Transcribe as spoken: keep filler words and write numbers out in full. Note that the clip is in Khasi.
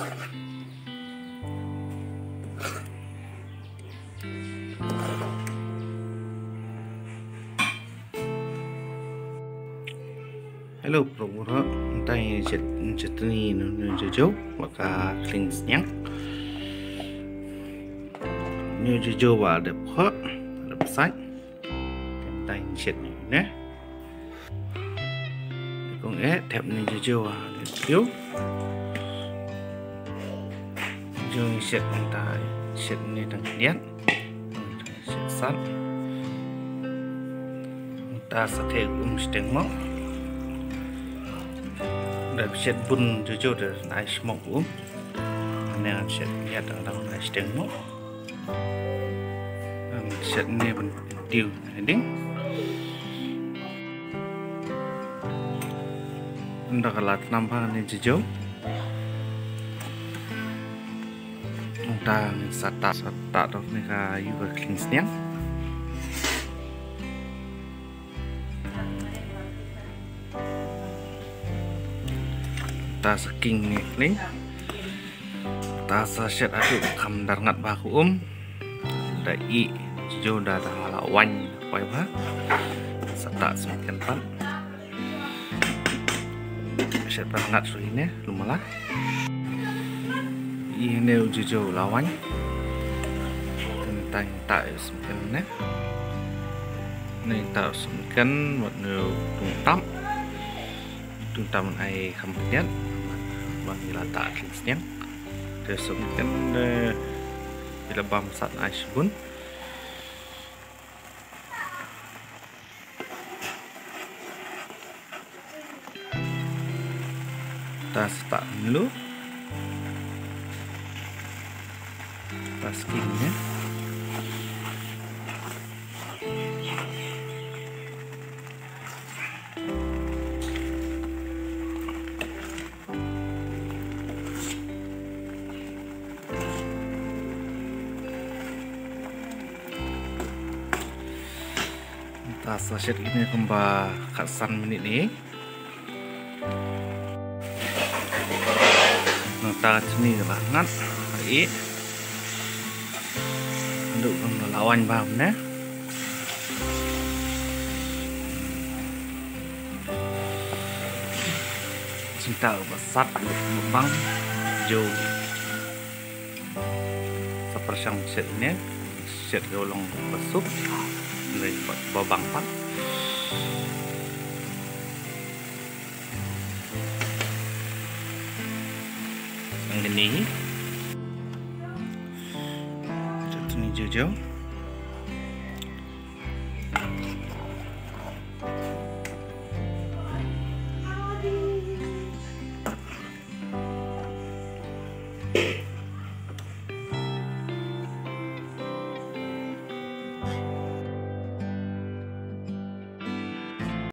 Hello, bro, bro. Ntai chet chet ni nu nu jojo waka kling snyang. Nu jojo wa de pho de pesai. Ntai chet ni ne. Kong eh tep ni jojo wa de piu. Jo ni chet ntai chet ni tang diat. Sat. Ta sa theh um shteng mo. Da shet bun jojo da nai smok um. Ne ngan shet ya da da nai shteng mo. Ngan shet ne ban tiu ne ding. Nda ka lat nam ba ne jojo. Nta sa ta sa ta dok ne ka yu ka kling sniang. Ta sa king ne kling. Ta sa shet atu kam dar ngat ba ku um. Da i jo da da la wany koi ba. Sa ta sum ken pat. Shet ba ngat su ine lumala. Ine u jojo la wany. Tang ta sum ken ne. Ne ta sum ken wat ne tung tam. Tung tam ai kham pdiat. Ban ila ta kling sniang. Te sum ken ne ila bam sat ai sbun. Ta stak melu. Ta skin ne. Ta sa shet ine kumba khatsan minit ne. Nang ta chini la ngat. Ai. Ndu kum la wany ba ne. Cinta ba sat bang jo. Sa pyrshang shet ne, shet ka long ba suk. Ngai ba bang pat. Ang ni. Shet ni jo jo.